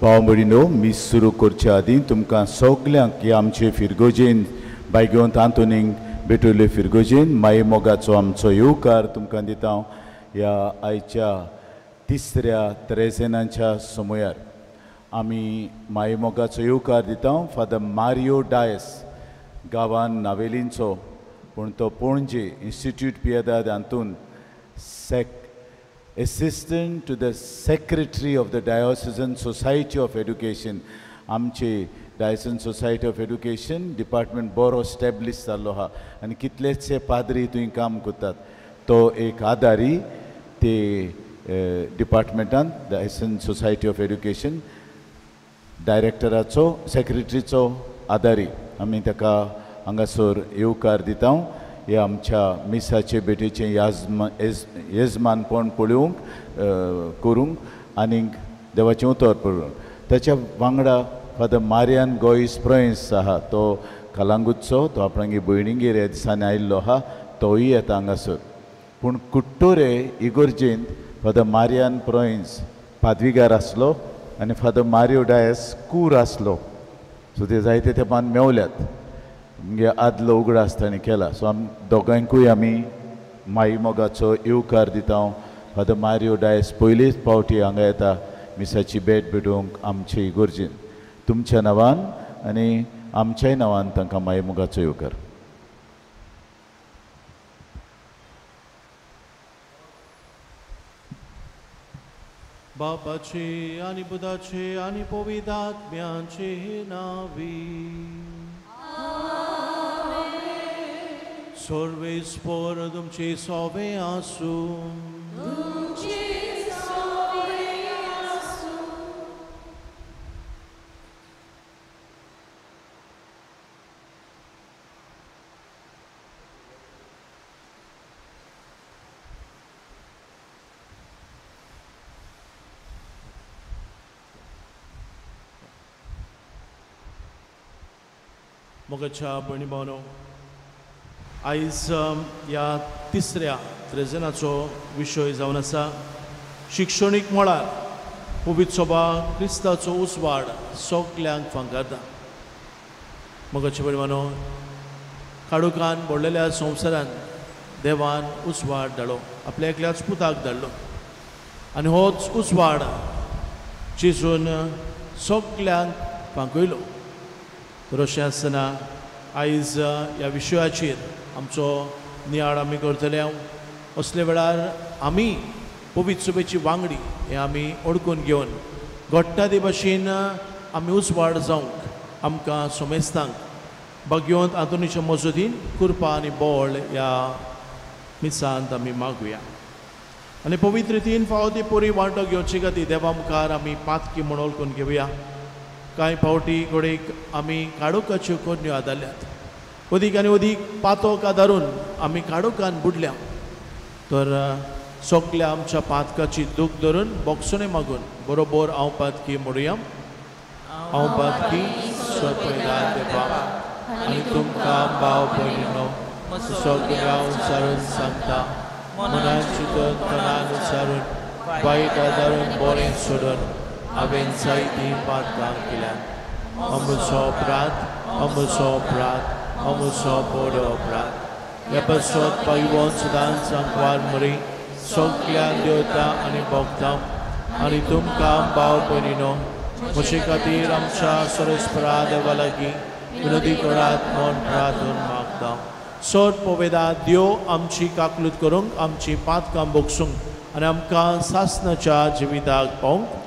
भाव भयणीनो, मीस सुरू करचे आदीं तुमकां सगल्यांक ह्या आमचे फिरगोजेन बायगेवंत आंतोनीक भेटवल्ले फिरगोजेन माई मोगाचो आमचो येवकार तुमकां दिता. ह्या आयच्या तिसऱ्या त्रेजेनाच्या समयार आमी माई मोगाचो येवकार दिता. फादर मारियो डायस गांवान नावेलींचो, पूण तो पणजे इन्स्टिट्यूट पियेदाद हातून assistant to the secretary of the diocesan society of education, आमचे diocesan society of education department बरो स्टॅब्लिश जाल्लो आहा आनी कितलेशे पाद्री थंय काम करतात. तो एक आदारी ते डिपार्टमेंटान डायोसिजन सोसायटी ऑफ एड्युकेशन डायरेक्टराचो सेक्रेटरीचो आदारी. आमी ताका हांगासर येवकार दिता. हे आमच्या मिसाचे भेटेचें येजमानपण पळोवंक करूंक आनीक देवाचें उतर पळोवंक. ताच्या वांगडा फादर मारियान गोयस प्रोयस आहा, तो कलांगूटचो, तो आपणागे भयणीगेर ह्या दिसांनी आयिल्लो आहा, तोय येता हांगासर. पूण कुट्टोरे इगोर्जेंत फादर मारियान प्रोयस पादविगार आसलो आनी फादर मारियो डायस कूर आसलो. सो ते जायते तेंपान मेवल्यात, म्हणजे आदलो उगडास ताणें केला. सो आमी दोगांकूय आमी माई मोगाचो येवकार दिता. फादर मारियो डायस पयलीच पावटी हांगा येता मिसाची भेट भेटोवंक आमचे इगोर्जेन. तुमच्या नांवान आनी आमच्याय नांवान तांकां माई मोगाचो येवकार. बापाचे आनी पुताचे आनी पवित्र आत्म्याचे नांवी. सर्वेस्पर तुमचे सोवे आसूं. मोगाच्या भयणी भावनो, आयज ह्या तिसऱ्या त्रेजनाचो विशय जावन आसा शिक्षणीक मळार पवित्र सभा क्रिस्ताचो उजवाड सगल्यांक फांकारता. मोगाच्या भयणी भावनो, काळोखान भरलेल्या संवसारान देवान उजवाड धाडलो, आपल्या एकल्याच पुताक धाडलो आनी होच उजवाड जेजून सगल्यांक फांकयलो. तर अशें आसतना आयज ह्या विशयाचेर आमचो नियाळ आमी करतले. असले वेळार आमी पवित्र सभेची वांगडी हें आमी ओडकून घेवन घडटा ते भाशेन आमी उजवाड जावंक आमकां सोमेस्तांक भाग्यवंत आंतोनीच्या मजतीन कृपा आनी बळ ह्या मिसांत आमी मागुया. आनी पवित्र रितीन फावो ती पुरी वांटो घेवचे खातीर देवा मुखार आमी पातकी म्हूण ओळखून घेवया. कांय फावटी घडयेक आमी काळोखाच्यो करण्यो आदारल्यात, अदीक आनी अदीक पातोक आदारून आमी काळोखान बुडल्या. तर सगल्या आमच्या पातकाची दूख धरून बोगसणें मागून बरोबर हांव पातकी म्हणुया. हांव पातकी सोंपयता देवा आनी तुमकां भाव भयणीनो सगळ्या उचारून सांगता, मनान चिंतून तणान उचारून वायट आदारून बरें सोडून हांवें जायतीं पातकां केल्यात. अमचो अपराध, अमचो अपराध, अमचो बरो अपराध. ह्या पासत पायवोन सदांच सांकवार मरी सगल्या देवता आनी भोगता आनी तुमकां भाव भयणीनो म्हजे खातीर आमच्या सरेस्परा देवा लागीं विनोदी करात म्हूण प्रार्थून मागता. सोद पोवेदा देव आमची काकलूत करूंक, आमची पातकां बोगसूंक आनी आमकां सासनाच्या जिविताक पावंक.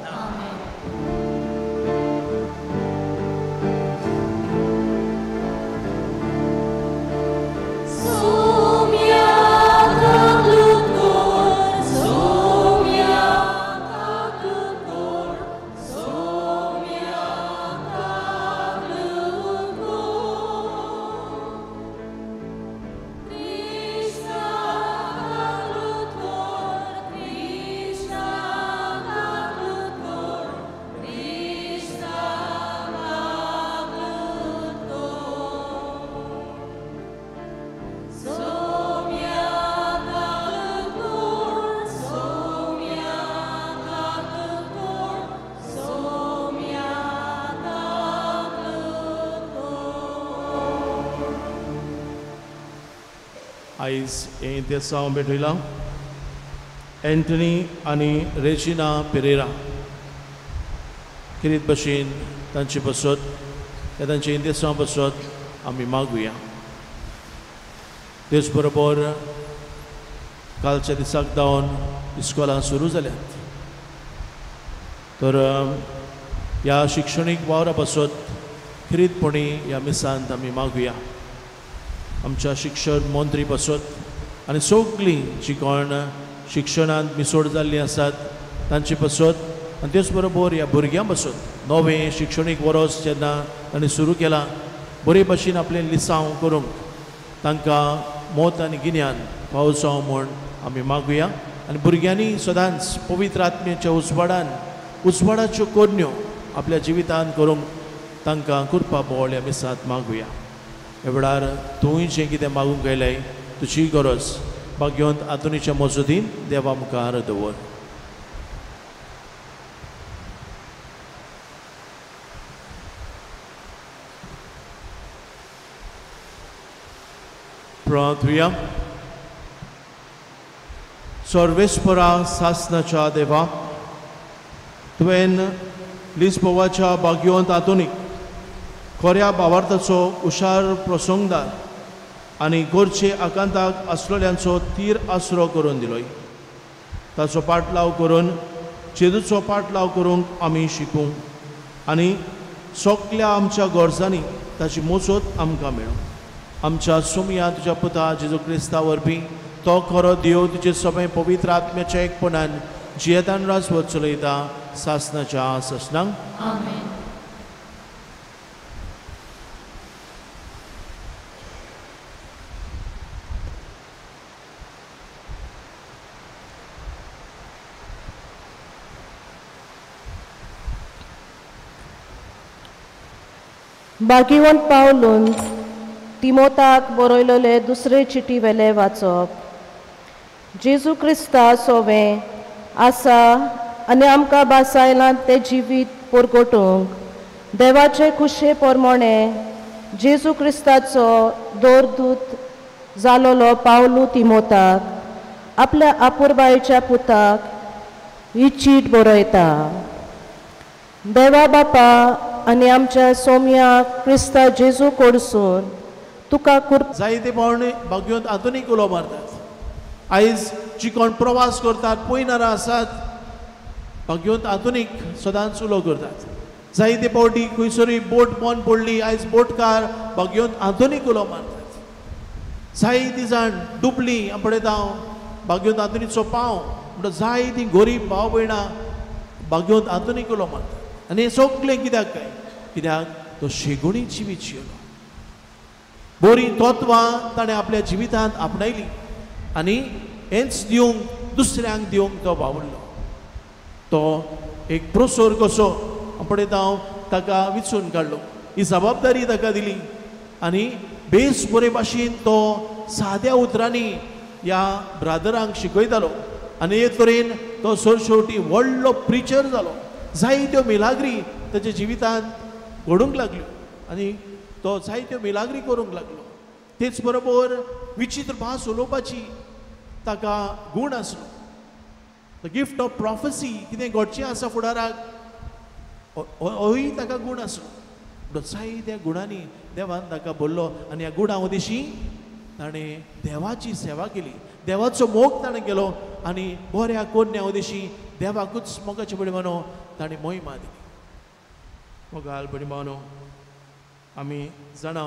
Krishna, आयज हें इतिहासांव भेटयलां एंटनी आनी रेजिना पेरेरा किरीत भशेन तांचे पासत ह्या तांचे इंदेसांव पासत आमी मागुया. तेच बरोबर कालच्या दिसाक जावन इस्कोलां सुरू जाल्यात तर ह्या शिक्षणीक वावरा पासत खेरीतपणी ह्या मिसांत आमी मागुया. आमच्या शिक्षण मंत्री पासत आनी सगळीं जी कोण शिक्षणांत मिसोड जाल्लीं आसात तांचे पासत आनी तेच बरोबर ह्या भुरग्यां पासत नवें शिक्षणीक वर्स जेन्ना तांणी सुरू केलां बरे भाशेन आपलें लिसांव करूंक तांकां मत आनी गिन्यान फावो जावं म्हूण आमी मागुया. आनी भुरग्यांनी सदांच पवित्र आत्म्याच्या उजवाडान उजवाडाच्यो करण्यो आपल्या जिवितांत करूंक तांकां कृपा बोळ ह्या मिसांत मागुया. ह्या वेळार तूंय जें कितें मागूंक आयलें तुजी गरज भाग्यवंत आतुनीच्या मजतीन देवा मुखार दवर. प्रार्थुया. सर्वेस्परा सासनाच्या देवा, तुवें लिस्बोवाच्या भाग्यवंत आधुनीक खऱ्या भावार्थाचो हुशार प्रसंगदार आनी गोरचे आकांताक आसलेल्यांचो तीर आसरो करून दिलोय. ताचो पाटलाव करून जेजूचो पाटलाव करूंक आमी शिकूं आनी सगल्या आमच्या गरजांनी ताची मोजत आमकां मेळूं. आमच्या सुमया तुज्या पुता जेजू क्रिस्ता वरवीं तो खरो देव तुजे सगळे पवित्र आत्म्याच्या एकपणान जियेतान राजवत चलयता सासनाच्या सासनांक. आमेन. भाग्यवंत पावलून तिमोताक बरयलेले दुसरे चिटी वेले वाचप. जेजू क्रिस्ता सोवें आसा आनी आमकां भासायलां तें जिवीत परगटूंक देवाचे खुशे प्रमाणे जेजू क्रिस्ताचो दोरदूत जालोलो पावलू तिमोताक आपल्या आपुरबायेच्या पुताक ही चीट बरयता. देवा बापा आनी आमच्या सोम्या क्रिस्ता जेजू कडसून तुका जायते पावणे भाग्यवंत आधुनीक उलो मारतात. आयज जी कोण प्रवास करतात पयनारां आसात भाग्यवंत आधुनीक सदांच उलो करतात. जायते पावटी खंयसरूय बोट बंद पडली आयज बोटकार भाग्यवंत आधुनीक उलो मारतात. जायतीं जाण डुबली पळयता हांव भाग्यवंत आधुनीचो पांव म्हणटा जायतीं गरीब भाव भयणां भाग्यवंत आधुनीक उलो मारतात. आनी हें सगळें कित्याक काय कित्याक तो शेगुणी जिवीत जियेलो. बरीं तत्वां ताणें आपल्या जिवितांत आपणायलीं आनी हेंच दिवंक दुसऱ्यांक दिवंक तो वावुरलो. तो एक प्रोसोर कसो पळयता हांव ताका विचून काडलो, ही जबाबदारी ताका दिली आनी बेस बरे भाशेन तो साद्या उतरांनी ह्या ब्रादरांक शिकयतालो आनी हे तरेन तो सरशेवटी व्हडलो प्रिचर जालो. जायत्यो मिलाग्री ताच्या जिवितांत घडूंक लागल्यो आनी तो जायत्यो मिलाग्री करूंक लागलो. तेच बरोबर विचित्र भास उलोवपाची ताका गूण आसलो. The gift of prophecy कितें घडचें आसा फुडाराक होय ताका गूण आसलो. म्हणून जायत्या गुणांनी देवान ताका बोल्लो आनी ह्या गुणां उदेशी ताणें देवाची सेवा केली, देवाचो मोग ताणें केलो आनी बऱ्या कोन्या उदेशी देवाकूच मोगाचे बडी मानो ताणें मोहिमा दिली. मोगाल बडी मानो आमी जाणा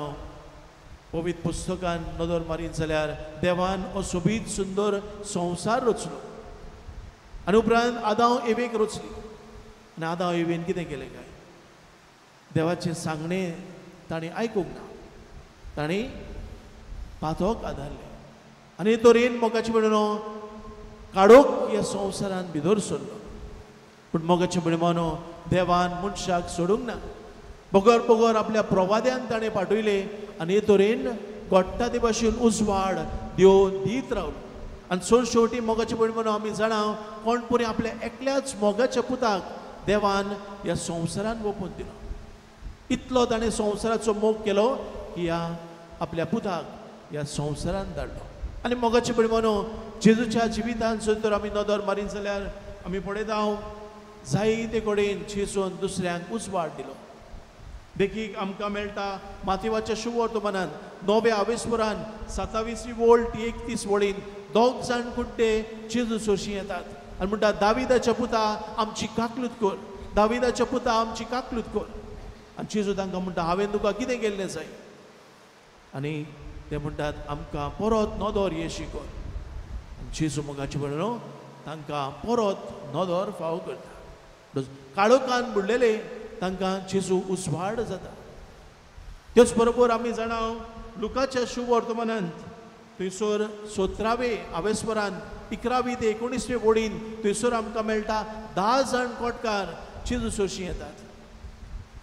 पवित्र पुस्तकान नदर मारीत जाल्यार देवान हो सोबीत सुंदर संवसार रचलो आनी उपरांत आदांव एवेक रचली आनी आदांव एवेन कितें केलें काय देवाचें सांगणें ताणें आयकूंक ना, ताणें पातोक आदारलें आनी हे तरेन मोगाचे म्हणून काडोक ह्या संवसारान भितर सरलो. पूण मोगाचे म्हणून देवान मनशाक सोडूंक ना, बगर बगर आपल्या प्रवाद्यान ताणें पाठयलें आनी हे तरेन घडटा ते भाशेन उजवाड देव दीत रावलो. आनी सोड शेवटी मोगाचे म्हणून आमी जाणा कोण पुरी आपल्या एकल्याच मोगाच्या पुताक देवान ह्या संवसारान वोपून दिलो. इतलो ताणें संवसाराचो मोग केलो की ह्या आपल्या पुताक ह्या संवसारान धाडलो. आनी मोगाचे भयणो, जेजूच्या जिवितान जर तर आमी नदर मारीत जाल्यार आमी पळयता जायते कडेन जेजून दुसऱ्यांक उजवाड दिलो. देखीक आमकां मेळटा मातेवाच्या शुभवर्तमानान 9व्या आवेस्वरान 27वी वोळ ती 31 वळीन 2 जाण कुड्डे जेजू सोशी येतात आनी म्हणटा, दाविदाच्या पुता आमची काकलूत कर, दाविदाच्या पुता आमची काकलूत कर. आनी जेजू तांकां म्हणटा, हांवें तुका कितें केल्लें जाय? आनी ते म्हणटात, आमकां परत नदर येशी कर. आनी जेजू मोगाचे भयणो तांकां परत नदर फाव करता. काळोखान बुडलेले तांकां जेजू उजवाड जाता. तेच बरोबर आमी जाणा लुकाच्या शुभवर्तमानांत थंयसर 17वे आवेस्वरान 11वी ते 19वे वळीन थंयसर आमकां मेळटा 10 जाण कोटकार जेजू सोशी येतात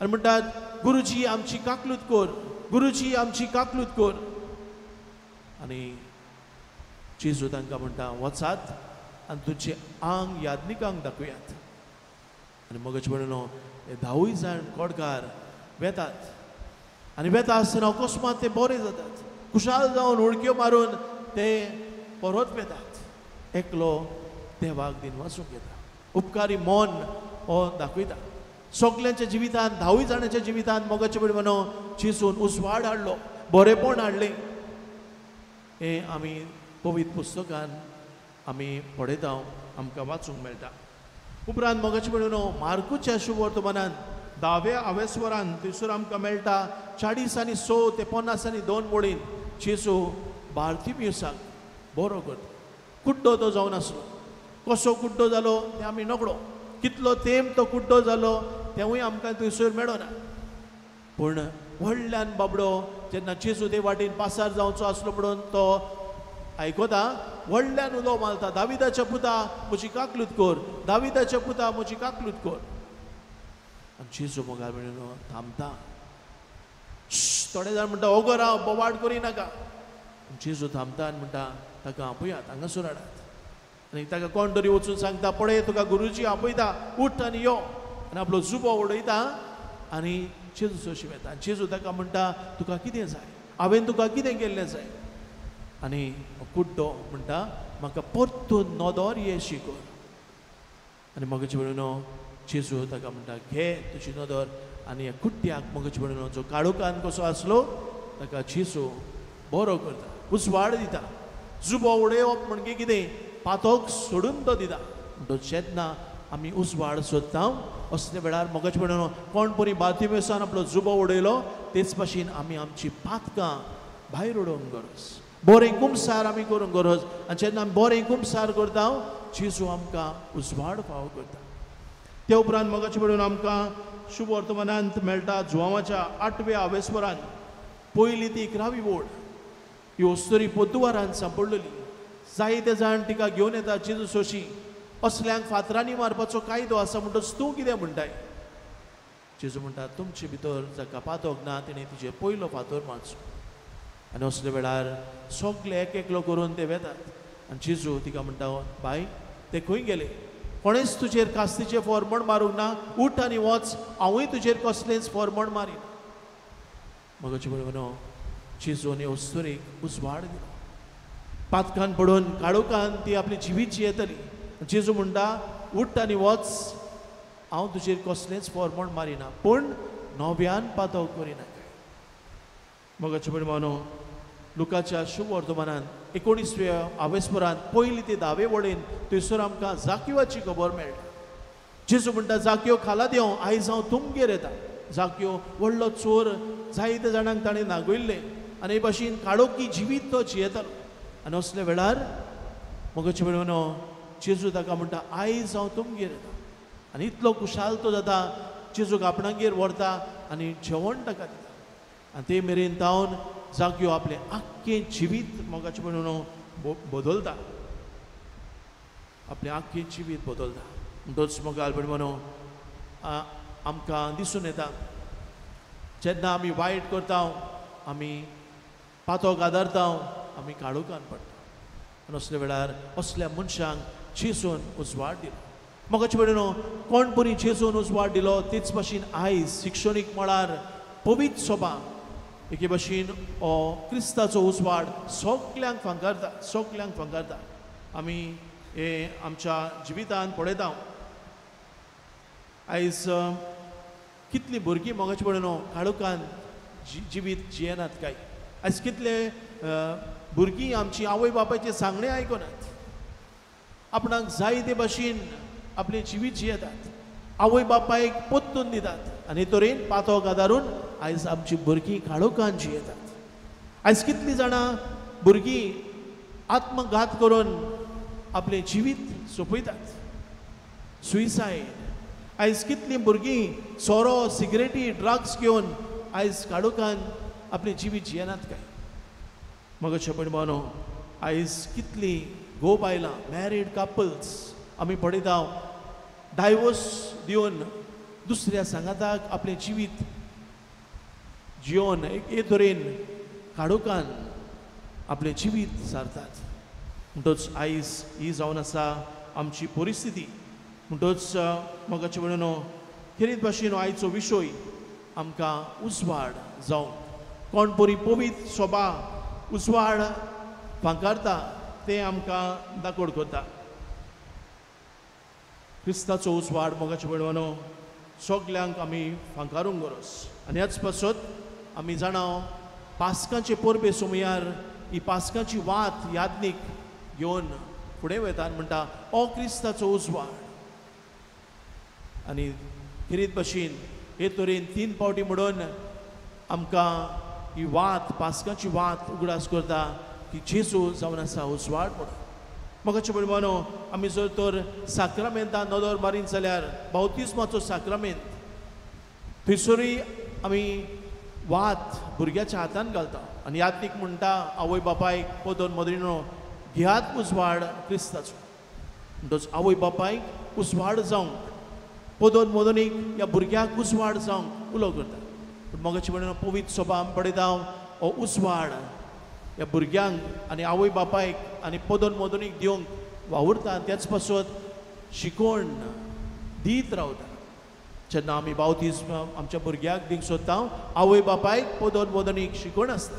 आनी म्हणटात, गुरुजी आमची काकलूत कर, गुरुजी आमची काकलूत कर. आनी जेजू तांकां म्हणटा, वचात आनी तुमचें आंग याज्ञिकांक दाखयात. आनी मगज म्हणलो हे 10 जाण कोडकार वेतात आनी वेता आसतना अकस्मात ते बरे जातात, खुशाल जावन उडक्यो मारून ते परत वेतात. एकलो देवाक दिन वाचूंक येता, उपकारी मन हो दाखयता. सगल्यांच्या जिवितांत 10 जाणांच्या जिवितांत मोगाचे भयणो जेजून उजवाड हाडलो, बरेपण हाडलें. हें आमी पवित्र पुस्तकान आमी पळयता, आमकां वाचूंक मेळटा. उपरांत मोगाचे भयणो मार्कुच्या शुभवर्तमानान 10व्या आवेस्वरान थंयसर आमकां मेळटा 40 आनी 6 ते 50 आनी 2 वळीन जेजू बार्तिमियुसाक बरो करता. कुड्डो तो जावन आसलो, कसो कुड्डो जालो तें आमी नकळो, कितलो तेंप तो कुड्डो जालो तेंवूय आमकां थंयसर मेळना. पूण व्हडल्यान बाबडो जेन्ना जेजू ते वाटेन पासार जावचो आसलो म्हणून तो आयकता, व्हडल्यान उलो मारता, दाविदाच्या पुता म्हजी काकलूत कर, दाविदाच्या पुता म्हजी काकलूत कर. आनी जेजू मोगाळ भयणो थांबता. थोडे जाण म्हणटा, ओगो राव, बोवाळ करिनाका. जेजू थांबता आनी म्हणटा, ताका आपयात, हांगासर हाडात. आनी ताका कोण तरी वचून सांगता, पळय तुका गुरुजी आपयता, उठ आनी यो. आनी आपलो जुबो उडयता आनी जेजू सोशी वेता. जेजू ताका म्हणटा, तुका कितें जाय? हांवें तुका कितें केल्लें जाय? आनी कुड्डो म्हणटा, म्हाका परतून नदर येशी कर. आनी मगज भयणो जेजू ताका म्हणटा, घे तुजी नदर. आनी ह्या कुड्ड्याक मगज भयणो जो काळोखान कसो आसलो ताका जेजू बरो करता, उजवाड दिता. जुबो उडोवप म्हणजे कितें? पातोक सोडून तो दिता. म्हणटच जेन्ना आमी उजवाड सोदता असल्या वेळार मगज भयणो कोण परी बार्तिमियुसान आपलो जुबो उडयलो तेच भाशेन आमी आमची पातकां भायर उडोवंक गरज, बरें कुमसार आमी करूंक गरज. आनी जेन्ना आमी बरें कुमसार करता जेजू आमकां उजवाड फावो करता. ते उपरांत मगाचे पडून आमकां शुभवर्तमानांत मेळटा जुवांवाच्या 8व्या आवेस्वरान 1ली ती 11वी वोळ. ही अस्तुरी पोतुवारान सांपडलेली, जायते जाण तिका घेवन येता जेजू सोशी. असल्यांक फातरांनी मारपाचो कायदो आसा, म्हणटच तूं कितें म्हणटाय? जेजू म्हणटा, तुमचे भितर जाका पातोक ना तेणें तिचे पयलो फातर मारचो. आनी असल्या वेळार सगळे एक एकलो करून ते वेतात आनी जेजू तिका म्हणटा, बाय ते खंय गेले? कोणेच तुजेर कास्तीचें फॉर्मण मारूंक ना, उठ आनी वच, हांवूय तुजेर कसलेंच फॉर्मण मारीना. मगज भयणो जेजून अस्तुरेक उजवाड दिलो. पातकान पडून काळोखान ती आपली जिवीत जियेतली. जेजू म्हणटा, उठ आनी वच, हांव तुजेर कसलेंच फॉर्मण मारिना, पूण नव्यान पातक करिनाका. मगाचे भयणो लुकाच्या शुभवर्तमानान 19व्या आवेस्वरान 1ली ते 10वे वळीन थंयसर आमकां जाकिवाची खबर मेळटा. जेजू म्हणटा, जाकियो खाला देंव, आयज हांव तुमगेर येता. जाकियो व्हडलो चोर, जायते जाणांक ताणें नागयल्लें आनी हे भाशेन काळोखी जिवीत तो जियेतालो. आनी असल्या वेळार मगाचे भयणो जेजू ताका म्हणटा, आयज हांव तुमगेर येता. आनी इतलो खुशाल तो जाता, जेजूक आपणागेर व्हरता आनी जेवण ताका दिता. आनी ते मेरेन तावन जाग्यो आपलें आख्खें जिवीत मोगाचें म्हणून बदलता, आपलें आख्खें जिवीत बदलता. म्हणटच मोगाल म्हणून आमकां दिसून येता जेन्ना आमी वायट करता, आमी पातोक आदारता, आमी काळोखान पडटा. आनी असल्या वेळार असल्या मनशांक जेजून उजवाड दिलो. मोगाचें म्हणून कोण बरी जेजून उजवाड दिलो तेच भाशेन आयज शिक्षणीक मळार पवित्र सभा एके भशेन हो क्रिस्ताचो उजवाड सगल्यांक फांकारता, सगल्यांक फांकारता. आमी हे आमच्या जिवितान पळयता. आयज कितलीं भुरगीं मोगाचे पळोवन काळोखान जिवीत जियेनात काय? आयज कितले भुरगीं आमची आवय बापायचें सांगणें आयकनात, आपणाक जाय ते भाशेन आपलें जिवीत जियेतात, आवय बापायक पोत्तून दितात आनी तरेन पातोक आदारून आयज आमची भुरगीं काळोखान जियेतात. आयज कितलीं जाणां भुरगीं आत्मघात करून आपलें जिवीत सोंपयतात, सुयसायड. आयज कितलीं भुरगीं सोरो, सिगरेटी, ड्रग्स घेवन आयज काळोखान आपलें जिवीत जियेनात काय? मगो भयण भावनो, आयज कितलीं घोव बायलां, मॅरीड कपल्स आमी पळयता डायवोर्स दिवन दुसऱ्या सांगाताक आपलें जिवीत जियोन एक तरेन काळोखान आपलें जिवीत सारतात. म्हणटच आयज ही जावन आसा आमची परिस्थिती. म्हणटच मोगाचे भयणीनो, खेरीत भाशेन आयचो विशय आमकां उजवाड जावंक कोण बरी पवित्र सोबा उजवाड फांकारता तें आमकां दाकोड करता. क्रिस्ताचो उजवाड मोगाचे भयणीनो सगल्यांक आमी फांकारूंक गरज. आनी ह्याच पासत आमी जाणा पास्काचे परबे सोमयार ही पास्काची वात यादनीक घेवन फुडें वयता आनी म्हणटा हो क्रिस्ताचो उजवाड. आनी खेरीत भाशेन हे तरेन 3 फावटी म्हणून आमकां ही वात, पास्काची वात उगडास करता की जेजू जावन आसा उजवाड म्हणून. मोगाचे भयणीनो, आमी जर तर साक्रामेंतान नदर मारीत जाल्यार बावतिस्माचो साक्रामेंत थंयसरूय आमी वात भुरग्याच्या हातान घालता आनी यादनीक म्हणटा आवय बापायक, पदोन मदरीनो, घेयात उजवाड क्रिस्ताचो. म्हणटच आवय बापायक उजवाड जावंक, पदोन मदनीक ह्या भुरग्याक उजवाड जावंक उलो करता. पूण मोगाचे भयणीनो, पवित्र सोबा आमी पळयता हो उजवाड ह्या भुरग्यांक आनी आवय बापायक आनी पदोन मदनीक दिवंक वावुरता आनी त्याच पासत शिकोवण दीत रावता. जेन्ना आमी बावतिज्म आमच्या भुरग्याक दिवंक सोदता, आवय बापायक पदोन मदनीक शिकोवण आसता.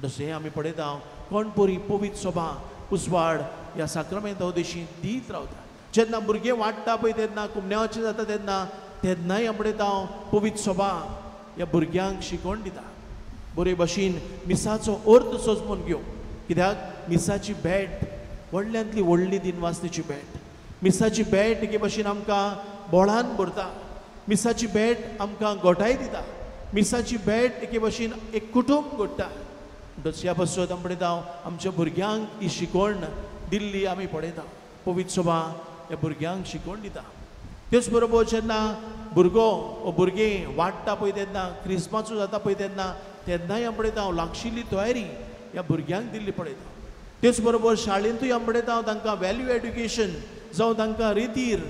जशें आमी पळयता कोण परी पवित्र सोबा उजवाड ह्या साक्रामेंता उदेशी दीत रावता. जेन्ना भुरगें वाडटा पळय तेन्ना कुमन्यावाचें जाता तेन्ना तेन्नाय आमी पळयता पवित्र सोबा ह्या भुरग्यांक शिकोवण दिता. बरे भाशेन मिसाचो अर्थ सोजमून घेवंक, कित्याक मिसाची भेट व्हडल्यांतली व्हडली दिनवासनेची भेट. मिसाची भेट एके भाशेन आमकां बोळान भरता, मिसाची भेट आमकां गोठाय दिता, मिसाची भेट एके भाशेन एक कुटुंब घडटा. म्हणटच ह्या पासत आमी पळयता आमच्या भुरग्यांक ही शिकवण दिल्ली आमी पळयता. पवित्र सोबा ह्या भुरग्यांक शिकवण दिता. तेच बरोबर जेन्ना भुरगो वो भुरगें वाडटा पळय तेन्ना, क्रिस्माचो जाता पळय तेन्ना, तेन्नाय आमी पळयता लागशिल्ली तयारी ह्या भुरग्यांक दिल्ली पळयता. तेच बरोबर शाळेंतूय आमी पळयता तांकां व्हॅल्यू एड्युकेशन जावं तांकां रितीर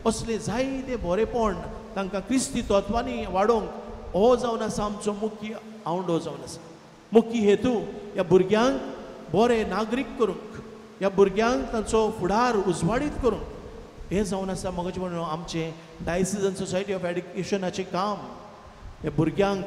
असले जायते बरेपण तांकां क्रिस्ती तत्वांनी वाडोवंक हो जावन आसा आमचो मुख्य आवंडो जावन आसा. मुख्य हेतू ह्या भुरग्यांक बरे नागरीक करूंक, ह्या भुरग्यांक तांचो फुडार उजवाडीत करूंक, हें जावन आसा मोगाचे म्हणून आमचें डायसिजन सोसायटी ऑफ एड्युकेशनाचें काम. ह्या भुरग्यांक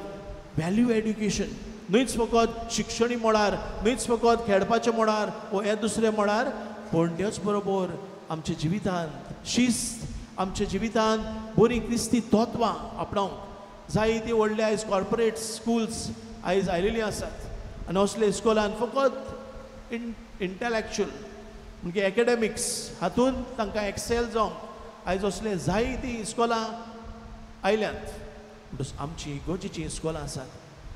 व्हॅल्यू एड्युकेशन न्हयच फकत शिक्षणी मळार, न्हयच फकत खेळपाच्या मळार वो हे दुसऱ्या मळार, पूण तेच बरोबर आमच्या जिवितांत शिस्त, आमच्या जिवितांत बरी क्रिस्ती तत्वां आपणावंक जायती व्हडले आयज कॉर्पोरेट स्कुल्स आयज आयिल्लीं आसात आनी असले इस्कोलान फकत इंटलेक्चुअल म्हणजे एकेडमिक्स हातूंत तांकां एक्सेल जावंक आयज असले जायतीं इस्कोलां आयल्यांत. म्हणटच आमची इगर्जेचीं इस्कोलां आसात.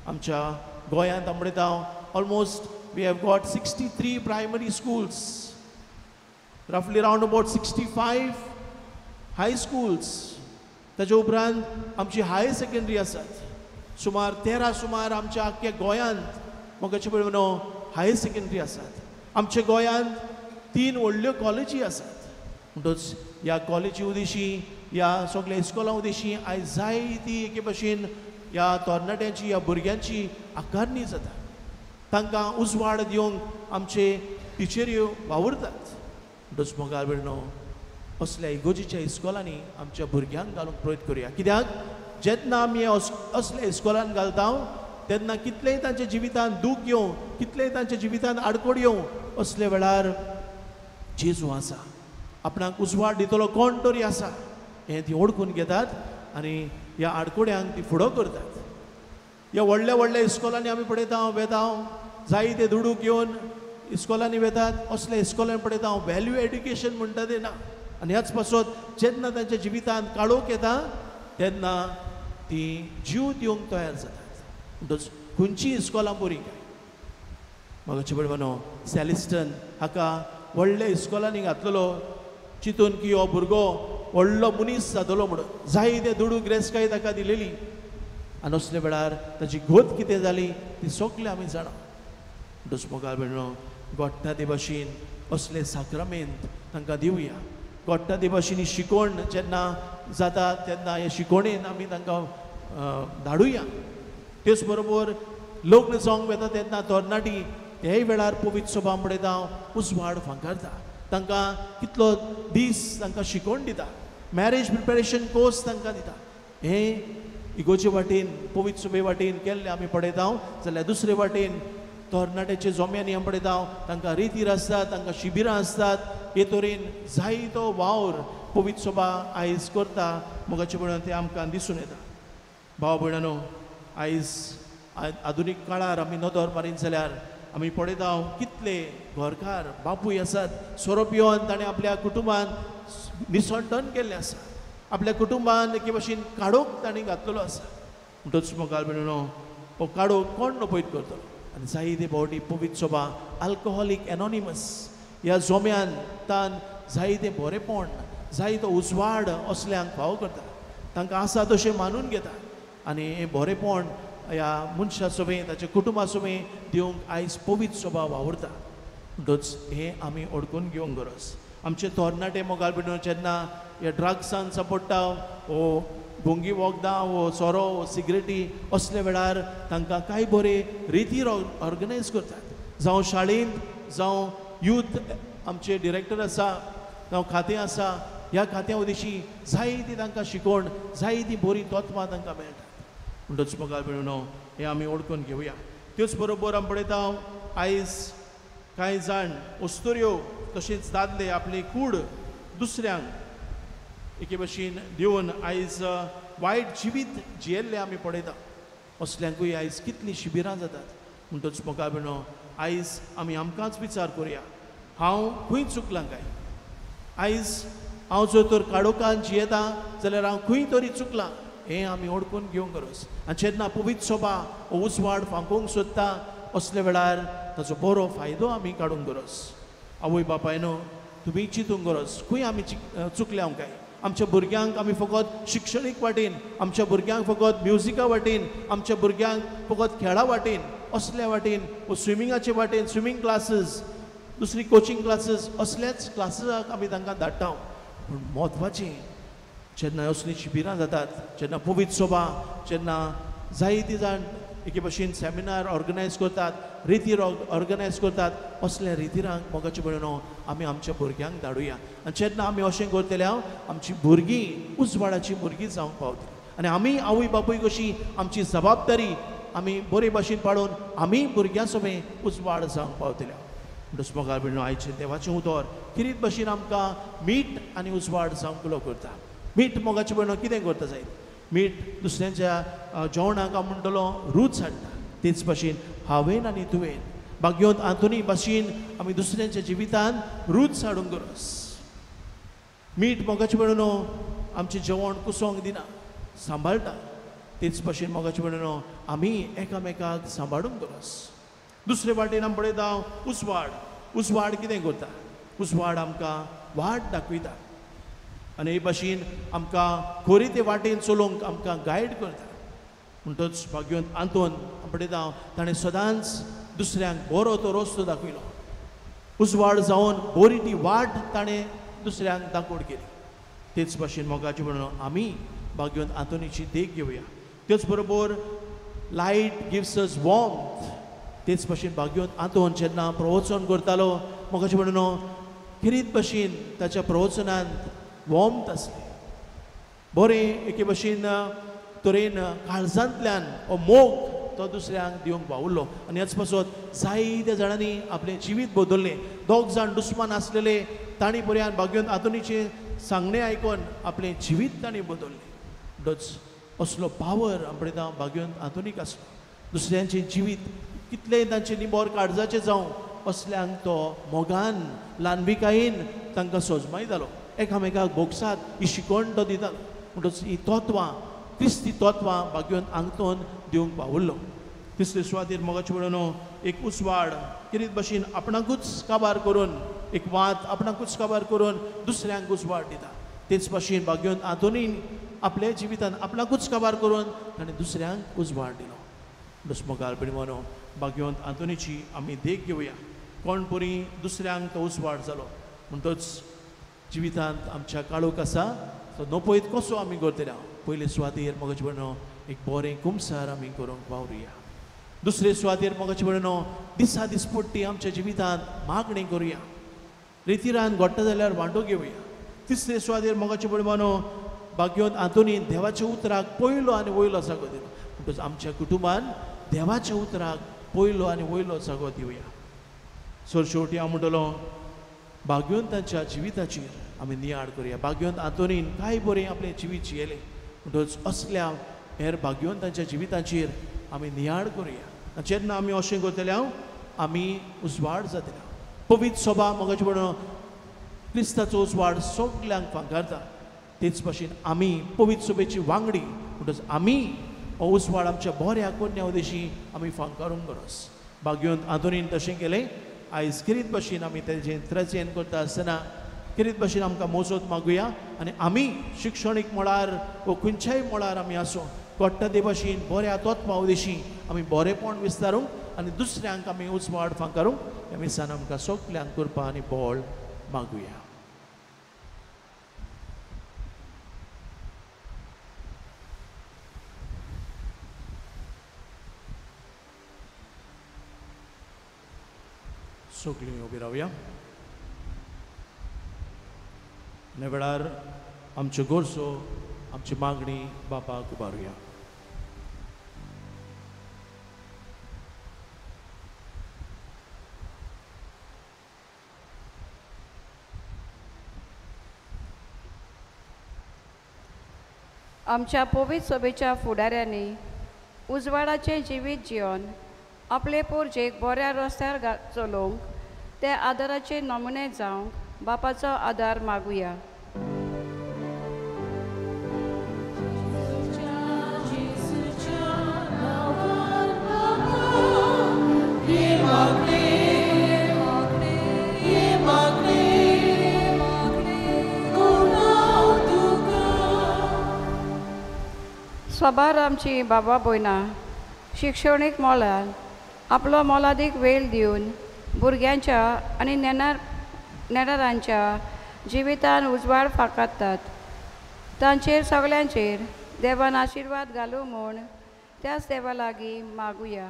आमच्या गोंयांत आमी पळयता almost we have got 63 primary schools, रफली round about 65 high schools. ताच्या उपरांत आमची हायर सेकेंडरी आसात सुमार 13 सुमार आमच्या आख्ख्या गोंयांत मोगाचे भयणीनो हायर सेकेंडरी आसात. आमच्या गोंयांत 3 व्हडल्यो कॉलेजी आसात. म्हणटच ह्या कॉलेजी उदेशी, ह्या सगल्या इस्कोलां उदेशी आयज जायती एके भशेन ह्या तरणाट्यांची, ह्या भुरग्यांची आकारणी जाता. तांकां उजवाड दिवंक आमचे टिचऱ्यो वावुरतात. म्हणटच मोगाळ भयणीनो, असल्या इगोजीच्या इस्कोलांनी आमच्या भुरग्यांक घालूंक प्रयत्न करुया. कित्याक जेन्ना आमी असल्या इस्कोलान घालता तेन्ना कितलेंय तांच्या जिवितांत दूख येवं, कितलेंय तांच्या जिवितांत आडकोड येवं, असले वेळार जेजू आसा, आपणाक उजवाड दितलो कोण तरी आसा हें ती ओळखून घेतात आनी ह्या आडकोड्यांक ती फुडो करतात. ह्या व्हडल्या व्हडल्या इस्कोलांनी आमी पळयता वेता, जायते दुडू घेवन इस्कोलांनी वेतात, असल्या इस्कोलांनी पळयता व्हॅल्यू एड्युकेशन म्हणटा तें ना. आनी ह्याच पासत जेन्ना तांच्या जिवितांत काळोख येता तेन्ना ती जीव दिवंक तयार जातात. म्हणटच खंयची इस्कोलां बरीं काय? म्हाका भयणो सॅलिस्टन हाका व्हडल्या इस्कोलांनी घातलेलो चिंतून की हो भुरगो व्हडलो मनीस जातलो म्हणून, जायते दुडू ग्रेसकाय ताका दिलेली आनी असल्या वेळार ताची गोत कितें जाली ती सगळें आमी जाणा. म्हणटच मोगाळ भयणो गोडटा ते भाशेन असले साक्रामेंत तांकां दिवया. गोडटा ते भाशेन ही शिकवण जेन्ना जाता तेन्ना हे शिकवणेन आमी तांकां धाडुया. तेच बरोबर लग्न जावंक वेता तेन्ना तरणाटी तेय वेळार पवित्र सभा पळयता उजवाड फांकारता, तांकां कितलो दीस तांकां शिकवण दिता, मॅरेज प्रिपेरेशन कोर्स तांकां दिता. हें इगोचे वाटेन पवित्र सभे वाटेन केल्लें आमी पळयता. जाल्यार दुसरे वाटेन तरणाट्याचे जोम्यांनी आमी पळयता तांकां रितीर आसतात, तांकां शिबिरां आसतात. हे तरेन जायतो वावर पवित्र सभा आयज करता मोगाचे भयणां तें आमकां दिसून येता. भाव भयणांनो, आयज आधुनीक काळार आमी नदर मारीत जाल्यार आमी पळयता कितले घरकार बापूय आसात सोरो पिवन ताणें आपल्या कुटुंबान निसंटन केल्लें आसा, आपल्या कुटुंबान एके भाशेन काडोक ताणें घातलेलो आसा. म्हणटच मोगाळ भयणीनो हो काडोक कोण नपयत करतलो? आनी जायते फावटी पवित्र सभा आल्कोहोलीक एनॉनिमस ह्या जोम्यान तान जायते बरेपण जायतो उजवाड असल्यांक फावो करता, तांकां आसा तशें मानून घेता आनी हें बरेपण ह्या मनशा सवें ताच्या कुटुंबा सवें दिवंक आयज पवित्र सभा वावुरता. म्हणटच हें आमी ओळखून घेवंक गरज. आमचे तरणाटे मोगाळ भयणीनो जेन्ना ह्या ड्रग्सान सापडटा वो भोंगी वखदां वो सोरो वो सिगरेटी असल्या वेळार तांकां कांय बरे रितीर ऑर्गनायज करतात. जावं शाळेंत, जावं यूथ आमचे डिरेक्टर आसा, जावं खातें आसा, ह्या खात्या उदेशी जायती तांकां शिकवण, जायती बरी तत्वां तांकां मेळटात. म्हणटच मोगाळ भयणीनो हें आमी ओळखून घेवया. त्योच बरोबर आमी पळयता आयज कांय जाण अस्तुऱ्यो तशेंच दादले आपली कूड दुसऱ्यांक एके भाशेन दिवन आयज वायट जिवीत जियेल्लें आमी पळयता. असल्यांकूय आयज कितलीं शिबिरां जातात. म्हणटच मोगाळ भयणीनो आयज आमी आमकांच विचार करुया, हांव खंय चुकलां काय? आयज हांव जर तर काळोखान जियेता जाल्यार हांव खंय तरी चुकलां हें आमी ओळखून घेवंक गरज. आनी जेन्ना पवित्र सभा उजवाड फांकोवंक सोदता असल्या वेळार ताचो बरो फायदो आमी काडूंक गरज. आवय बापायनो तुमी चिंतूंक गरज खंय आमी चुकल्या काय? आमच्या भुरग्यांक आमी फकत शिक्षणीक वाटेन, आमच्या भुरग्यांक फकत म्युजिका वाटेन, आमच्या भुरग्यांक फकत खेळा वाटेन असल्या वाटेन वो स्विमिंगाचे वाटेन स्विमींग क्लासीस, दुसरी कोचिंग क्लासीस असल्याच क्लासीसाक आमी तांकां धाडटा. पूण म्हत्वाचें जेन्ना असलीं शिबिरां जातात, जेन्ना पवित्र सभा, जेन्ना जायते जाण एके भाशेन सेमिनार ऑर्गनायज करतात, रितीर ऑर्गनायज करतात, असल्या रितिरांक मोगाचे भयणीनो आमी आमच्या भुरग्यांक धाडुया. आनी जेन्ना आमी अशें करतले आमची भुरगीं उजवाडाची भुरगीं जावंक पावतलीं. आनी आमी आवय बापूय कशी आमची जबाबदारी आमी बरे भाशेन पाळून आमी भुरग्यां सवें उजवाड जावंक पावतले. म्हणटच मोगाळ भयणीनो आयचें देवाचें उतर किरीत भाशेन आमकां मीठ आनी उजवाड जावंक उलो करता. मीठ मोगाचें भयणो कितें करता जायत? मीठ दुसऱ्यांच्या जेवणाक हांव म्हणटलो रूच हाडटा. तेच भाशेन हांवेन आनी तुवें भाग्योंत आंतोनी भाशेन आमी दुसऱ्यांच्या जिवितांत रूच हाडूंक गरज. मीठ मोगाचें भयणो आमचें जेवण कुसोंक दिना, सांबाळटा. तेच भाशेन मोगाचें भयणो आमी एकामेकाक सांबाळूंक गरज. दुसरे वाटेन आमी पळयता उजवाड. उजवाड कितें करता? उजवाड आमकां वाट दाखयता आनी हे भाशेन आमकां खरी ते वाटेन चलोवंक आमकां गायड करता. म्हणटच भाग्योंत आंतोन पळयता ताणें सदांच दुसऱ्यांक बरो तो रस्तो दाखयलो, उजवाड जावन बरी ती वाट ताणें दुसऱ्यांक दाखोवड केली. तेच भाशेन मोगाचे म्हणून आमी भाग्योंत आंतोनीची देख घेवया. तेच बरोबर लायट गिव्स अस वॉर्मथ. तेच भाशेन भाग्योंत आंतोन जेन्ना प्रवचन करतालो मोगाचे म्हणून खेरीत भाशेन ताच्या प्रवचनांत वॉर्मथ आसली, बरें एके भाशेन तरेन काळजांतल्यान हो मोग तो दुसऱ्यांक दिवंक पावलो. आनी ह्याच पासत जायत्या जाणांनी आपलें जिवीत बदललें. दोग जाण दुस्मान आसलेले तांणी पर्यान भाग्यवंत आंतोनीचें सांगणें आयकून आपलें जिवीत तांणी बदललें. म्हणटच असलो पावर आपणें भाग्यवंत आंतोनीक आसलो. दुसऱ्यांचें जिवीत कितलेंय तांचें निबोर काळजाचें जावं असल्यांक तो मोगान ल्हानविकायेन तांकां सोजमायतालो. एकामेकाक भोगसात ही शिकवण तो दितालो. म्हणटच ही तत्वां क्रिस्ती तत्वां भाग्यवंत आंतोन दिवंक पावुल्लो. तिसरे सुवातेर मोगाचे म्हणून एक उजवाड किरीत भशेन आपणाकूच काबार करून एक वात आपणाकूच काबार करून दुसऱ्यांक उजवाड दिता. तेच भशेन भाग्यवंत आंतोनीन आपल्या जिवितान आपणाकूच काबार करून ताणें दुसऱ्यांक उजवाड दिलो. दुसमोगाल म्हणून भाग्यवंत आंतोनीची आमी देख घेवया. कोण परी दुसऱ्यांक तो उजवाड जालो. म्हणटच जिवितांत आमच्या काळोख आसा तो नपयत कसो आमी करतले. पयले सुवातेर मोगाचे म्हणून एक बरें कुमसार आमी करूंक वावरुया. दुसरे सुवातेर मोगाचे म्हणून दिसा दिसपट्टी आमच्या जिवितांत मागणी करुया. रितिरान घडटा जाल्यार वांटो घेवया. तिसरे सुवातेर मोगाचे म्हणून भाग्यवंत आंतोनीन देवाच्या उतराक पयलो आनी वयलो जागो दिलो. म्हणटच आमच्या कुटुंबान देवाच्या उतराक पयलो आनी वयलो जागो दिवया. सरशेवटी हांव म्हणटलो भाग्यवंतांच्या जिविताचेर आमी नियाळ करुया. भाग्यवंत आंतोनीन कांय बरें आपलें जिवीत जियेलें. म्हणटच असल्या हेर भाग्यवंतांच्या जिविताचेर आमी नियाळ करुया. आनी जेन्ना आमी अशें करतले आमी उजवाड जातले. पवित्र सभा मोगाचे म्हणून क्रिस्ताचो उजवाड सगल्यांक फांकारता. तेच भाशेन आमी पवित्र सभेची वांगडी. म्हणटच आमी हो उजवाड आमच्या बऱ्या कोन्या उदेशी आमी फांकारूंक गरज. भाग्यवंत आंतोनीन तशें केलें. आयज किरीत भशेन आमी तेजें त्रेजेन करता आसतना किरीत भशेन आमकां मोजोत मागुया. आनी आमी शिक्षणीक मळार वो खंयच्याय मळार आमी आसूं कोट्टा ते भशेन बऱ्या तत्वा उदेशी आमी बरेंपण विस्तारूंक आनी दुसऱ्यांक आमी उजवाड फांकारूंक ह्या मिसान आमकां सगल्यांक करपा आनी बळ मागुया. सगळीं उबी रावया. ह्या वेळार आमच्यो गरजो आमची मागणी बापाक उबारुया. आमच्या पवित्र सभेच्या फुडाऱ्यांनी उजवाडाचें जिवीत जिवन आपले पोरजेक बऱ्या रस्त्यार चलोवंक ते आदाराचे नमुने जावंक बापाचो आदार मागुया. साबार आमची बाबा भयणां शिक्षणीक मोलान आपलो मोलादीक वेळ दिवन भुरग्यांच्या आनी नेणारांच्या जिवितान उजवाड फांकारतात. तांचेर सगल्यांचेर देवान आशिर्वाद घालूं म्हूण त्याच देवा लागीं मागुया.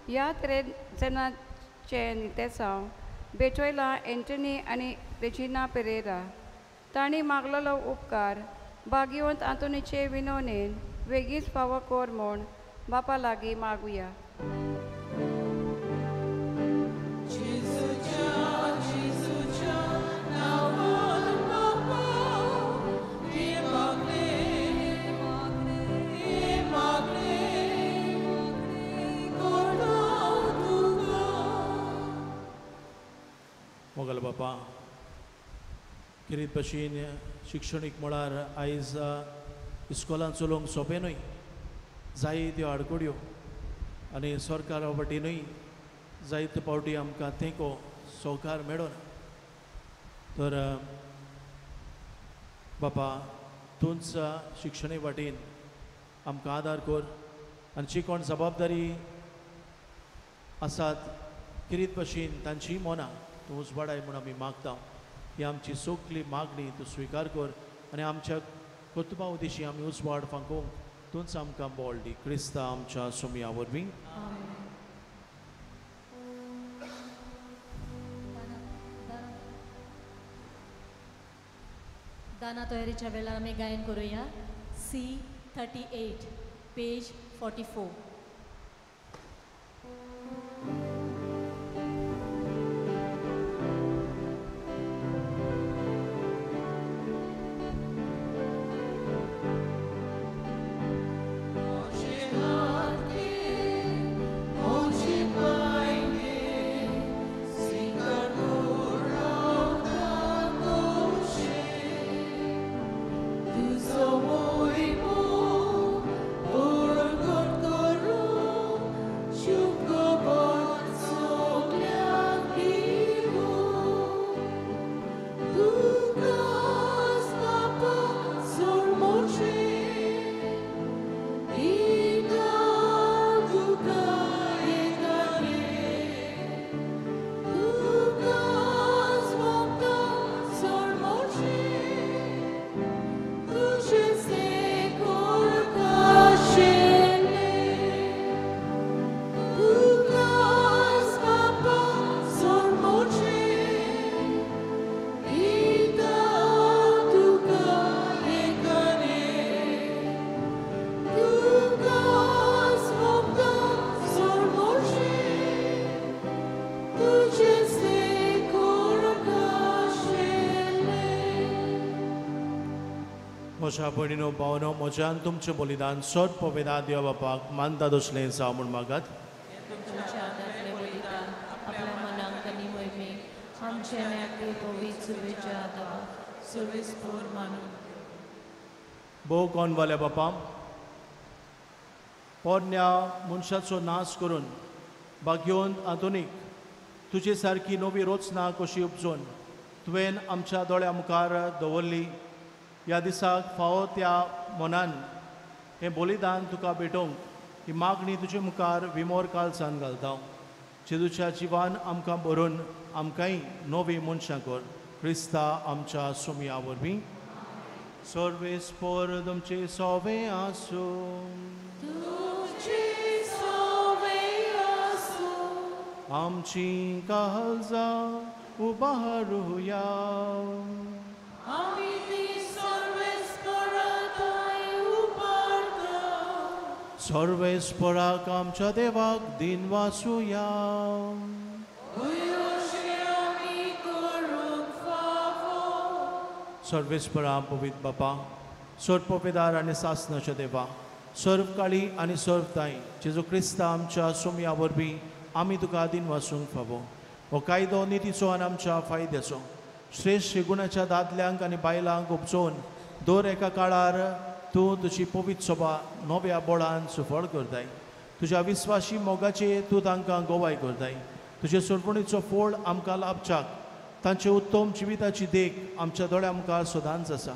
ह्या त्रेजनाचें नितेसांव भेटयलां एंटनी आनी रेजिना पेरेरा. तांणी मागलेलो उपकार भाग्यवंत आंतोनीचे विनवणेन वेगींच फावो कर म्हूण बापा लागीं मागुया. मोगल बापा किरीत भशेन शिक्षणीक मळार आयज इस्कोलान चलोवंक सोंपें न्हय. जायत्यो आडखळ्यो आनी सरकारा वटेनूय जायते फावटी आमकां तेंको सहकार मेळना. तर बापा तूंच शिक्षणे वाटेन आमकां आदार कर आनी जी कोण जबाबदारी आसात किरीत भशेन तांचीय मनां तूं उजवाडाय म्हूण आमी मागता. ही आमची सगली मागणी तूं स्विकार कर आनी आमच्या कर्तुबा उदेशी आमी उजवाड फांकोवंक तूंच आमकां बळ दी. क्रिस्ता आमच्या सोमया वरवीं. दाना तयारीच्या वेळार आमी गायन करूया C 38 page 44. म्हज्या भयणीनो भावनो म्हज्यान तुमचें बलिदान सोद पवेदा देवा बापाक मानता तसलें जावं म्हूण मागात. भोव कोनवाल्या बापा, पोरण्या मनशाचो नाश करून भाग्योन आधुनीक तुजे सारकी नवी रचना कशी उपजून तुवें आमच्या दोळ्या मुखार दवरली. ह्या दिसाक फावो त्या मनान हें बलिदान तुका भेटोवंक ही मागणी तुजे मुखार विमोर काळजान घालता. जेजूच्या जिवान आमकां बरोवन आमकांय नवी मनशां कर. क्रिस्ता आमच्या सोमया वरवीं. सर्वेस्पोर तुमचे सोवे आसूं. आमची काळजां उबारुया. सर्वेस्पराक आमच्या देवाक दिन वासुया. सर्वेस्परा पवित्र बापा, सर्वपेदार आनी सासनाच्या देवा, सर्व काळी आनी सर्व ताई जेजू क्रिस्ता आमच्या सोमया वरवीं आमी तुका दिन वासूंक फावो. हो कायदो नितीचो आनी आमच्या फायद्याचो श्रेश्ठ गुणाच्या दादल्यांक आनी बायलांक उपजोवन दर एका काळार तूं तुजी पवित्र सभा नव्या बोळान सुफळ करताय. तुज्या विस्वाशी मोगाचे तूं तांकां गवाय करताय. तुजे सोडवणीचो फोळ आमकां लाभच्याक तांचे उत्तम जिविताची देख आमच्या दोळ्या मुखार सदांच आसा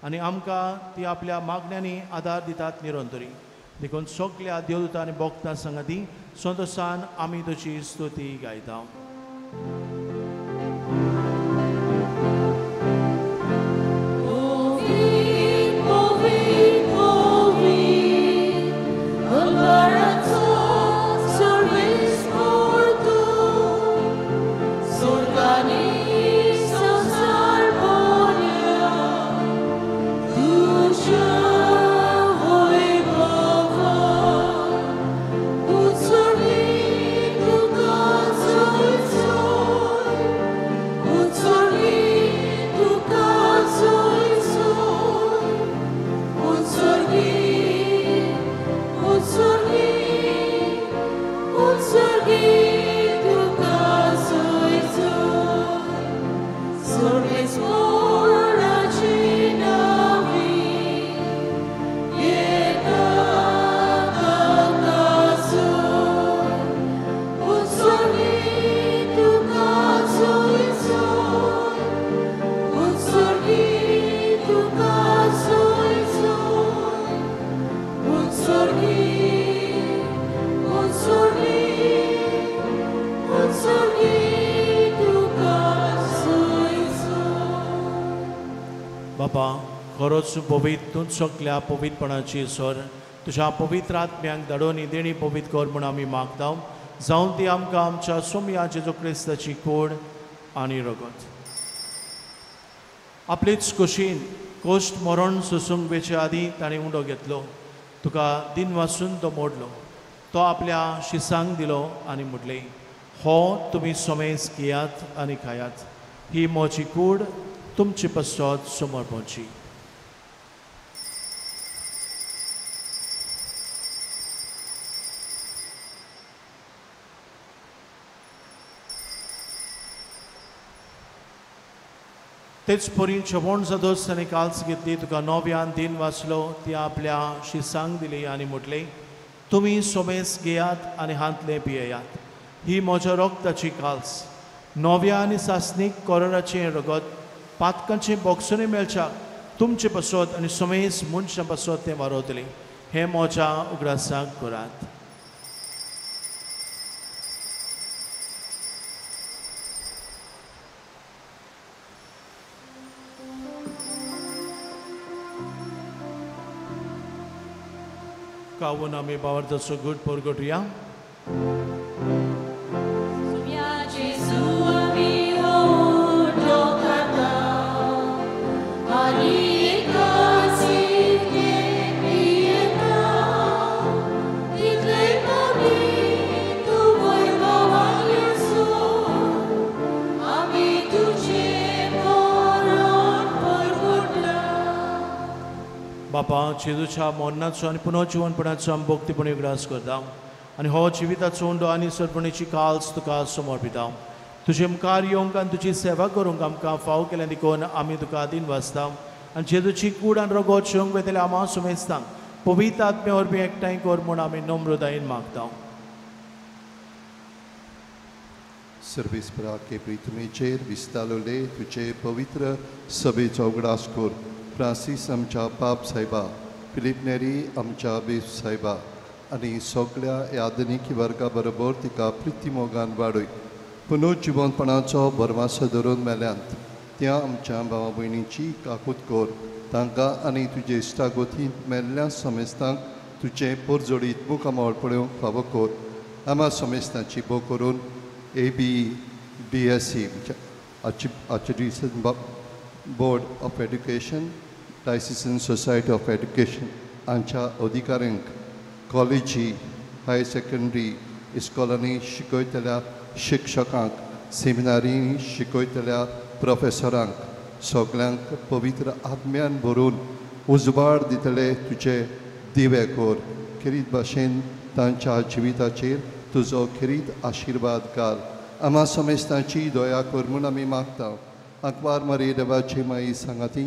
आनी आमकां ती आपल्या मागण्यांनी आदार दितात निरंतरी. देखून सगल्या देवदूतां आनी भक्तां संगाती संतोशान आमी तुजी स्तुती गायता. Sorry. खरोच पवित्र तूं सगल्या पवित्रपणाची सर तुज्या पवित्र आत्म्यांक धाडून ही देणी पवित्र कर म्हूण आमी मागता. जावन ती आमकां आमच्या सोमया जेजू क्रिस्ताची कोड आनी रगत. आपलेच कुशीन कोश्ट मरण सोसूंक वेचे आदीं ताणें उंडो घेतलो, तुका दिन वासून तो मोडलो, तो आपल्या शिसांक दिलो आनी म्हटलें, हो तुमी समेज घेयात आनी खायात, ही म्हजी कूड तुमचे पश्चात समर्पणची. तेच परी जेवण जातच ताणें काल्स घेतली, तुका नव्यान दिन वाचलो, ती आपल्या शिसांक दिली आनी म्हटलें, तुमी सोमेस घेयात आनी हांतलें पियेयात, ही म्हज्या रगताची काल्स, नव्या आनी सासणीक कोराचें रगत पातकांचें बोगसणें मेळच्याक तुमचे पासत आनी सोमेस मनशां पासत तें वारवतलें, हें म्हज्या उगडासाक करात. कावून आमी बावरताचो गुड परगटुया. बापा, जेजूच्या मरणाचो आनी पुनर्जिवनपणाचो आमी भक्तीपणी उगडास करता आनी हो जिविताचो उंडो आनी सरपणेची काल्स तुका समर्पिता. तुजे मुखार येवंक आनी तुजी सेवा करूंक आमकां फाव केल्या देखून आमी तुका दिन वाचता आनी जेजूची कूड आनी रगत जेवंक वेतले आमा सुमेस्तांक पवित्र आत्म्या वरवीं एकठांय कर म्हूण आमी नम्रतायेन मागता. सर्वेस्परा के प्रितमेचेर विस्तारले तुजे पवित्र सभेचो उगडास कर. फ्रांसीस आमच्या पाप साहेबा, फिलीप नेरी आमच्या बेस साहेबा आनी सगळ्या यादनिकी वर्गा बरोबर तिका प्रितीमोगान वाडय. पुनर्जिवनपणाचो भरवासो धरून मेल्यांत त्या आमच्या भावा भयणीची काकूत कर. तांकां आनी तुजे इश्टागोतींत मेल्ल्या समेस्तांक तुजें पोरजोडीत मुखामळ पळोवंक फावो कर. आमा समेस्तांची भो करून A B D S C archdiocesan board of education, diocesan society of education हांच्या अधिकाऱ्यांक, कॉलेजी, हायर सेकंडरी इस्कॉलांनी शिकयतल्या शिक्षकांक, सेमिनारींनी शिकयतल्या प्रोफेसरांक, सगल्यांक पवित्र आत्म्यान भरून उजवाड दितले तुजे दिवे कर. खेरीत भाशेन तांच्या जिविताचेर तुजो खेरीत आशिर्वाद घाल. आमा समेस्तांची दया कर म्हूण आमी मागता. आंकवार मरी देवाची माई सांगाती,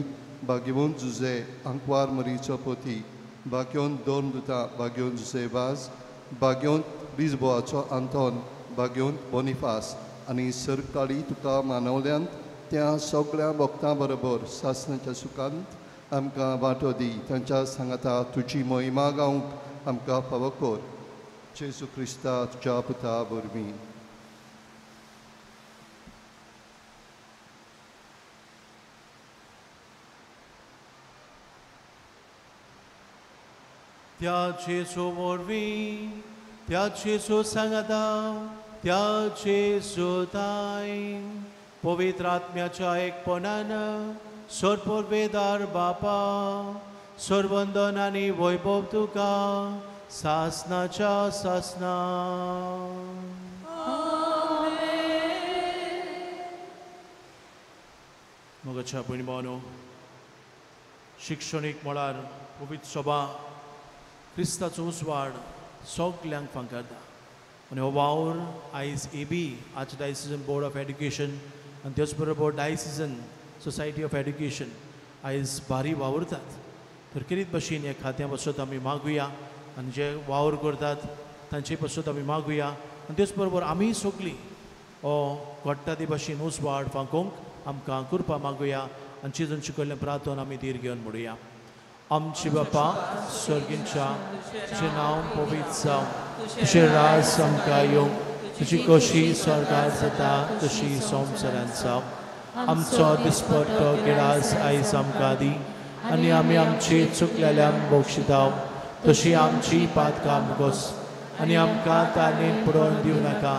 भाग्यवंत जुजे आंकवार मरीचो पोती, भाग्यवंत दोन दुता, भाग्यवंत जुजे वाज, भाग्यवंत लिजबोआचो आंतोन, भाग्यवंत बोनिफास आनी सरकाळी तुका मानवल्यांत त्या सगळ्या भक्तां बरोबर सासणाच्या सुखांत आमकां वांटो दी. तांच्या सांगाता तुजी महिमा गावंक आमकां फावो कर. जेजू क्रिस्ता तुज्या पुता वरवीं. त्या जेजू वरवीं, त्या जेजू सांगाता, त्या जेजू ताय पवित्र आत्म्याच्या एकपणान सरपरवेदार बापा, सरवंदन आनी वैभव तुका सासनाच्या सासना. मोगाच्या भयणी भावांनो, शिक्षणीक मळार पवित्र सभा क्रिस्ताचो उजवाड सगल्यांक फांकारता आनी हो वावर आयज A B archdiocesan board of education आनी तेच बरोबर डायसिजन सोसायटी ऑफ एड्युकेशन आयज भारी वावुरतात. तर खेरीत भशेन ह्या खात्या पासत आमी मागुया आनी जे वावर करतात तांचे पासत आमी मागुया आनी तेच बरोबर आमी सगळीं हो घडटा ते भशेन उजवाड फांकोवंक आमकां कृपा मागुया आनी चिजून शिकयल्लें प्रार्थना आमी धीर घेवन म्हणुया. आमचे बापा सर्गींच्या, तुजें नांव पवित्र जावं, तुजें राज आमकां येवं, तुजी कशी स्वर्गार जाता तशी संवसारांत जावं. आमचो दिसपट्टो गिरास आयज आमकां दी आनी आमी आमची चुकलेल्यांक बक्षिताव तशी आमची पातकां मुगोस आनी आमकां ताणें पुरोवन दिवं नाका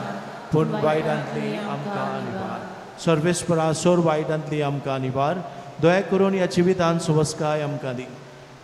पूण वायटांतली आमकां निवार. सर्वेस्परा सोर वायटांतली आमकां निवार. दया करून ह्या जिवितान सुवस्काय आमकां दी.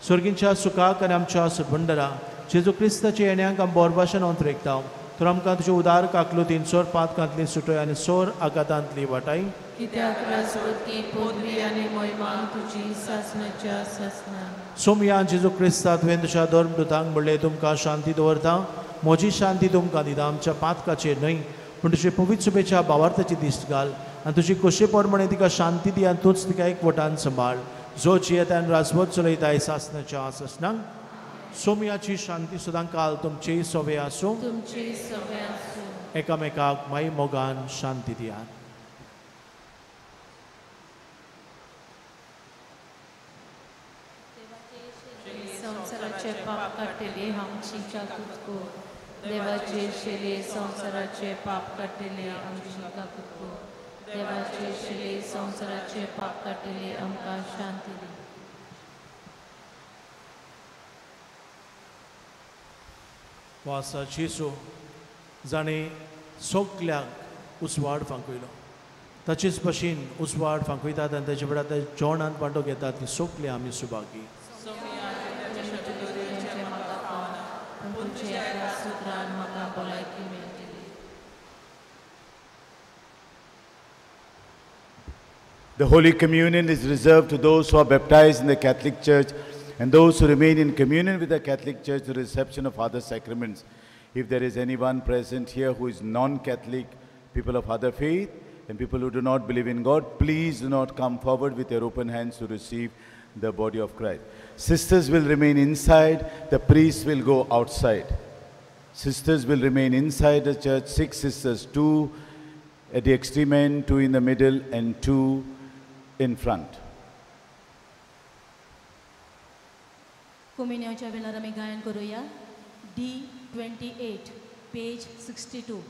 स्वर्गींच्या सुखाक आनी आमच्या सुबंडरा जेजू क्रिस्ताच्या येण्याक आमी बोरभाशेन अंतरेकता. तर आमकां तुजे उदार काकलुतीन सोर पातकांतली सुटय आनी सोर आघातांतली वाटाय. कित्याक राजवटी पदवी आनी महिमा तुजी सासणाच्या सासणा. सोमया जेजू क्रिस्ता तुवें तुज्या धर्मदूतांक म्हणलें तुमकां शांती दवरता, म्हजी शांती तुमकां दिता. आमच्या पातकाचेर न्हय पूण तुजे पवित्र सुबेच्या भावार्थाची दिश्ट घाल आनी तुजी खोशे प्रमाणे तिका शांती दी आनी तूंच तिका एकवटान सांबाळ. जो जियेता आनी राजवट चलयता सासणाच्या सासणाक. सोमयाची शांती सदां काल तुमची सवे आसूं. तुमची सवे आसूं. एकामेकाक माई मोगान शांती दियात. संवसाराचे पाप काडटले आमची काकूत कर. देवाचे शिले संवसाराचे पाप काडटले आमची काकूत कर. देवाचे शिले संवसाराचे पाप काडटले आमकां शांती दी. वासा जेजू जाणें सगल्याक उजवाड फांकयलो ताचेच भशेन उजवाड फांकयतात आनी ताचे वेळार ते जेवणांत वांटो घेतात ती सगळीं आमी Subhagi. The Holy Communion is reserved to those who are baptized in the Catholic Church and those who remain in communion with the Catholic Church to the reception of other sacraments. If there is anyone present here who is non-Catholic, people of other faith, and people who do not believe in God, please do not come forward with your open hands to receive the body of Christ. Sisters will remain inside, the priests will go outside. Sisters will remain inside the church, 6 sisters, 2 at the extreme end, 2 in the middle, and 2 in front. कोमिन्याच्या वेळार आमी गायन करूया. D 28 page 62.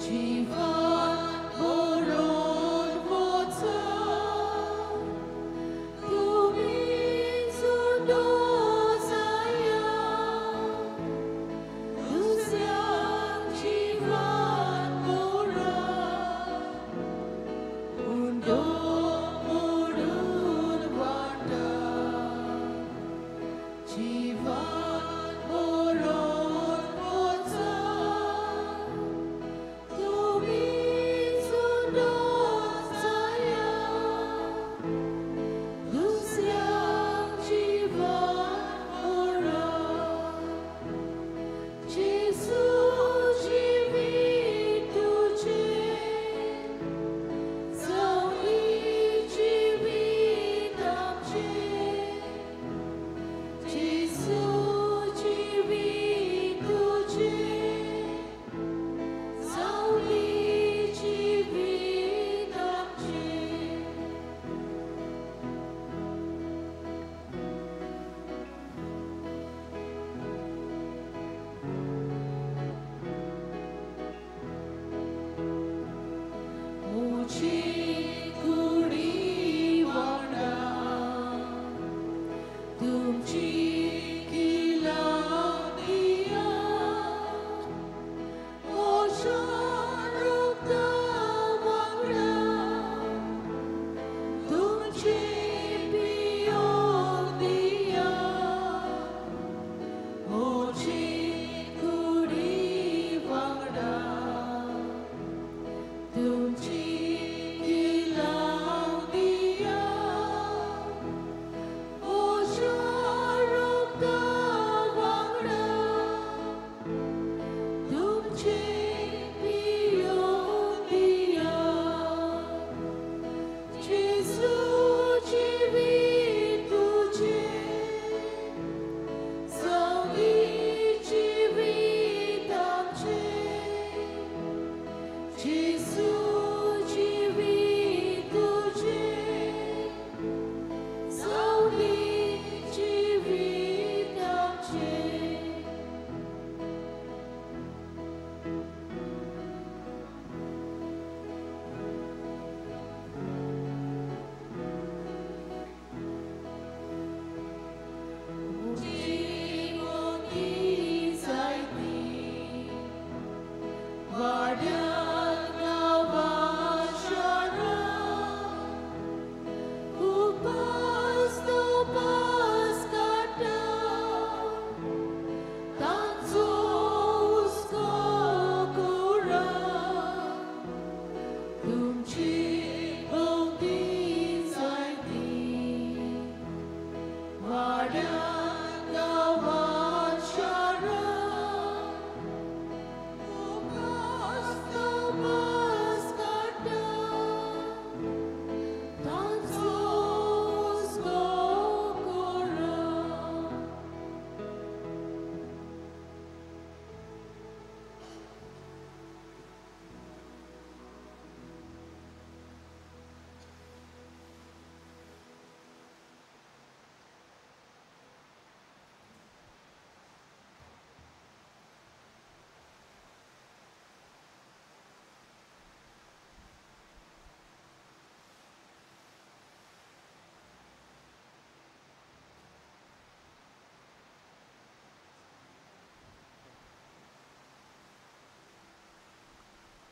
Jiva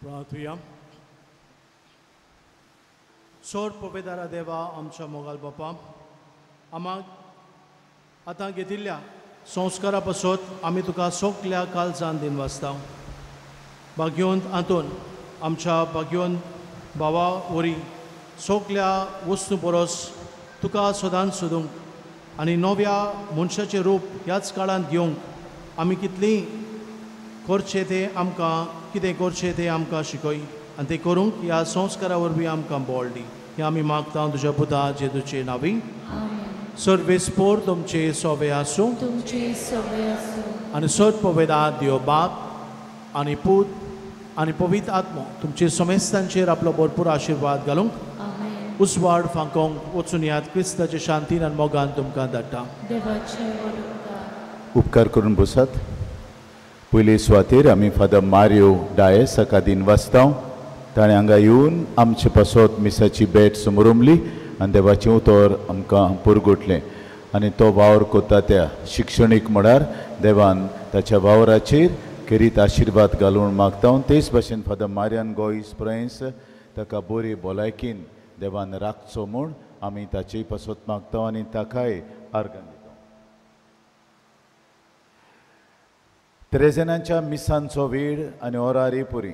प्रार्थुया. सोर पोपेदारा देवा आमच्या मोगाल बापा, आमाक आतां घेतिल्ल्या संस्कारा पासत आमी तुका सोगल्या काळजान दिन वाचता. भाग्यवंत आंतोन आमच्या भाग्यवंत भावा वरी सोगल्या वस्तू परस तुका सदांच सोदूंक आनी नव्या मनशाचें रूप ह्याच काळांत घेवंक आमी कितलीं करचें तें आमकां कितें करचें तें आमकां शिकय आनी तें करूंक ह्या संस्कारा वरवीं आमकां बळ दी. हें आमी मागता तुज्या पुता जेजूचे नांवी. सर्वेस्पोर तुमचे सोवे आसूं आनी सत पवेदा देव बाप आनी पूत आनी पवित्र आत्मो तुमचे समेस्तांचेर आपलो भरपूर आशिर्वाद घालूंक उजवाड फांकोंक वचून याद क्रिस्ताचे शांतीन आनी मोगान तुमकां धाडटा. उपकार करून बसात. पयले सुवातेर आमी फादर मारियो डायस हाका दिन वाचता. ताणें हांगा येवन आमचे पासत मिसाची भेट समरमली आनी देवाचें उतर आमकां पुरगुटलें आनी तो वावर करता त्या शिक्षणीक म्हळ्यार देवान ताच्या वावराचेर खेरीत आशिर्वाद घालून मागता. तेच भाशेन फादर मारियान गोयस प्रयन्स ताका बरी भलायकीन देवान राखचो म्हूण आमी ताचेय पासत मागता आनी ताकाय आर्गां दिता. त्रेजनांच्या मिसांचो वेळ आनी ओरारी पुरी.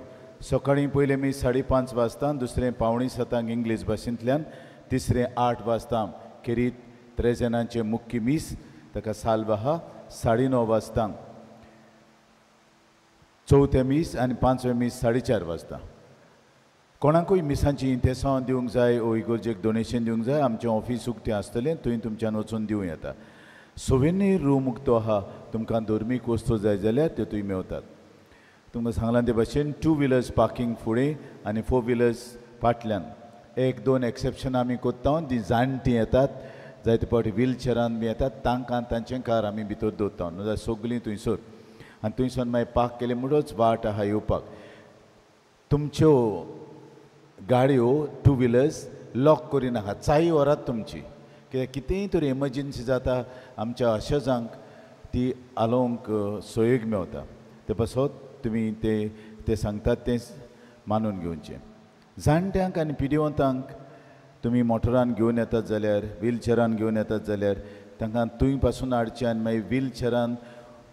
सकाळीं पयलें मीस 5:30 वाजता, दुसरें 6:45 इंग्लीश भाशेंतल्यान, तिसरें 8 वाजता. खेरीत त्रेजनांचें मुख्य मीस ताका साल्व आहा 9:30 वाजता, चवथें मीस आनी पांचवें मीस 4:30 वाजता. कोणाकूय मिसांची इंतेसांव दिवंक जाय ओ इगोर्जेक डोनेशन दिवंक जाय, आमचें ऑफीस उक्तें आसतलें, थंय तुमच्यान वचून दिवं येता. सोवेनीर रूम उक्तो आहा, तुमकां धर्मीक वस्तू जाय जाल्यार त्यो थंय मेवतात. तुमकां सांगलां ते भाशेन 2 व्हिलर्स पार्कींग फुडें आनी 4 व्हिलर्स फाटल्यान. 1-2 एक्सेप्शन आमी कोत्ता, ती जाणटीं येतात जायते फावटी व्हीलचेरान बी येतात, तांकां तांचें कार आमी भितर दवरता, नाजाल्यार सगळीं थंयसर. आनी थंयसर मागीर पार्क केलें म्हणूच वाट आहा येवपाक. तुमच्यो गाडयो 2 व्हिलर्स लॉक करिनाका, चावी व्हरात तुमची, कित्याक कितेंय तरी एमर्जन्सी जाता आमच्या अशजांक ती आलोवंक सोयीक मेवता. ते पासत तुमी ते सांगतात तें मानून घेवचें. जाणट्यांक आनी पिडिवंतांक तुमी मोटरान घेवन येतात जाल्यार, व्हीलचेरान घेवन येतात जाल्यार तांकां थंय पासून हाडचें आनी मागीर व्हीलचेरान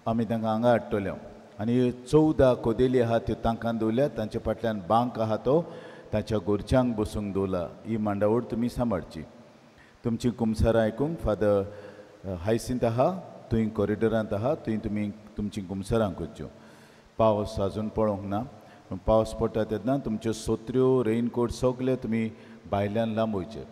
आमी तांकां हांगा हाडटले. आनी 14 कोदेली आहा त्यो तांकां दवरल्यात, तांच्या फाटल्यान बांक आहा तो ताच्या घरच्यांक बसूंक दवरला. ही मांडावळ तुमी सांबाळची. तुमची कुमसारां आयकूंक फादर हायसिंत आहा, थंय कॉरिडोरांत आहा, थंय तुमी तुमची कुमसारां करच्यो. पावस अजून पडोंक ना, पूण पावस पडटा तेन्ना तुमच्यो सोत्र्यो, रेनकोट सगळे तुमी भायल्यान लांबोवचे.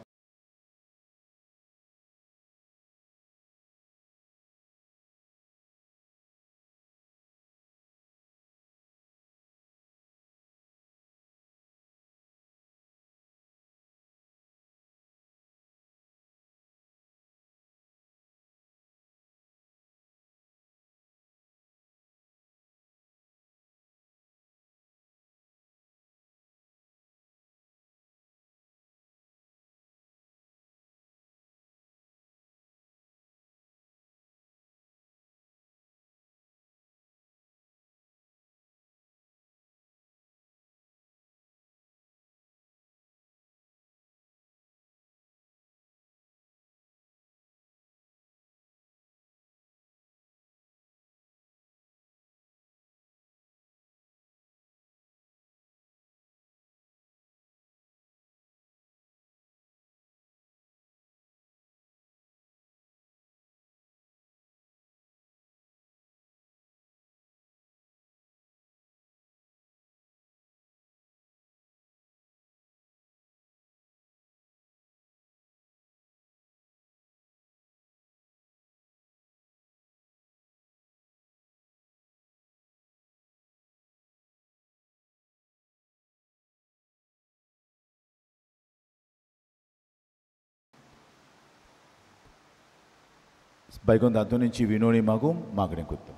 बायगोन आंतोनीची विनवणी मागूंक मागणें करता.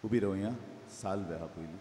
उबी रावया, साल्व आहा पयलीं.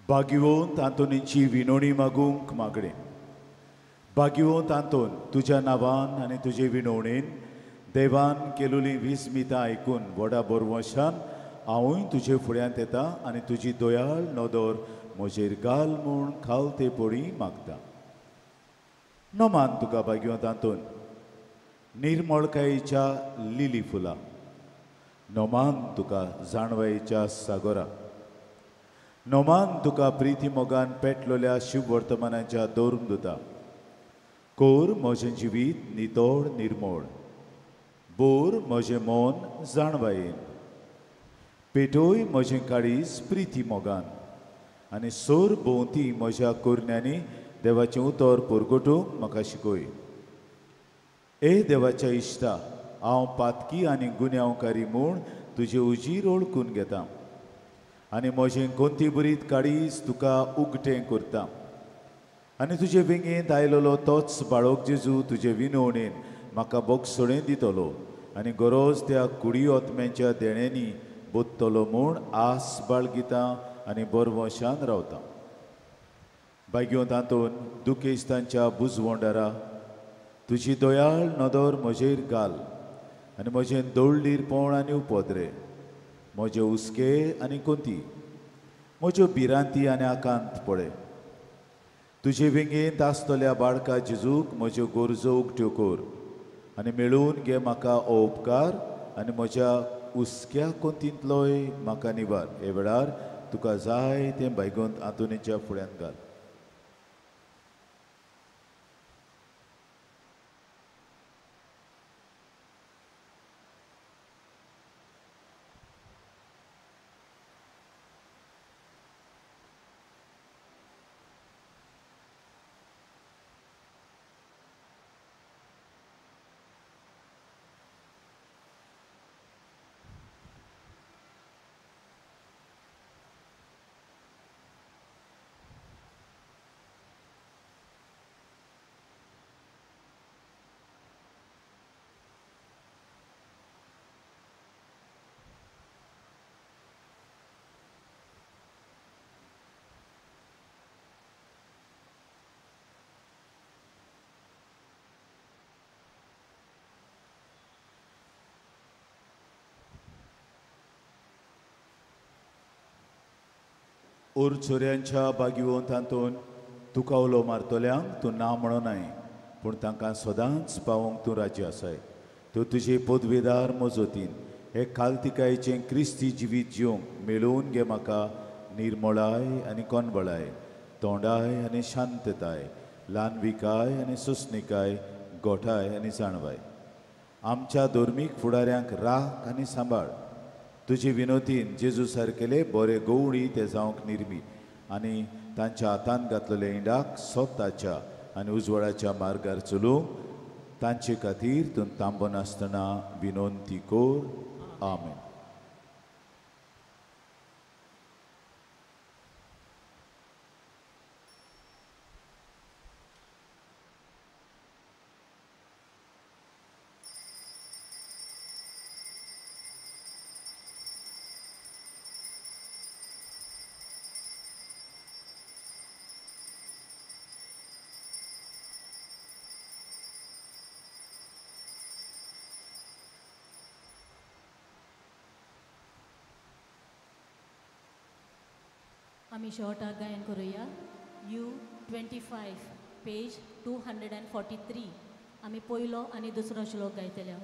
भाग्यवंत आंतोनीची विनवणी मागूंक मागणें. भाग्यवंत आंतोन, तुज्या नांवान आनी तुजे विनवणेन देवान केलोली विस्मितां आयकून व्हडा बोरवंशान हांवूय तुजे फुड्यांत येता आनी तुजी दयाळ नदर म्हजेर घाल म्हूण खालते पडी मागता. नमान तुका भाग्यवंत आंतोन, निर्मळकायेच्या लिली फुलां, नोमान तुका जाणवायेच्या सागोरा, नोमान तुका प्रिती मोगान पेटलोल्या शिववर्तमानाच्या दवरून दिता. कोर म्हजें जिवीत नितोळ निर्मोळ, बोर म्हजें मन जाणवायेन, पेटोय म्हजें काळीज प्रिती मोगान आनी सोर भोंवती म्हज्या कोरण्यांनी देवाचें उतर परगटूंक म्हाका शिकय. ए देवाच्या इश्टा, हांव पातकी आनी गुन्यांवकारी म्हूण तुजे उजीर ओळखून घेता आनी म्हजें कोंती बरीत काळीज तुका उगटें करता आनी तुजे वेंगेंत आयलेलो तोच बाळक जेजू तुजे विनवणेन म्हाका बोगसणें दितलो आनी गरज त्या कुडी ओतम्यांच्या देण्यांनी बोत्तलो म्हूण आस बाळगिता आनी बरवशान रावता. बाग्यो तातूंत दुखेस्तांच्या बुजवंडारा तुजी दयाळ नदर म्हजेर घाल आनी म्हजें दोळडीरपण आनी उपद्रे, म्हजे हुस्के आनी कोंती, म्हज्यो भिरांती आनी आकांत पळय. तुजे वेंगेंत आसतल्या बाळका जेजूक म्हज्यो गरजो उगट्यो कर आनी मेळून घे म्हाका हो उपकार आनी म्हज्या हुस्क्या कोंतींतलोय म्हाका निवार. हे वेळार तुका जाय तें बायगोंत आंतोनीच्या फुड्यांत घाल. ओर चोरयांच्या बागिवंत तातूंत तुका उलो मारतल्यांक तूं ना म्हणनाय, पूण तांकां सदांच पावोवंक तूं राजी आसाय. तूं तुजे पदवेदार मजतीन हे कालतिकायेचें क्रिस्ती जिवीत जिवंक मेळोवन घे म्हाका निर्मळाय आनी कोनबळाय, तोंडाय आनी शांतताय, ल्हानविकाय आनी सोंसणिकाय, गोठाय आनी जाणवाय. आमच्या धर्मीक फुडाऱ्यांक राख आनी सांबाळ. तुजे विनोतीन जेजू सारकेले बरे गवळी ते जावंक निर्मी आनी तांच्या हातान घातलेल्या इंडाक सोताच्या आनी उजवाडाच्या मार्गार चलूंक तांचे खातीर तूं थांबनासतना विनंती कर. आमेन. आमी शॉर्टाक गायन करुया. U 25 page 243. आमी पयलो आनी दुसरो श्लोक गायतले.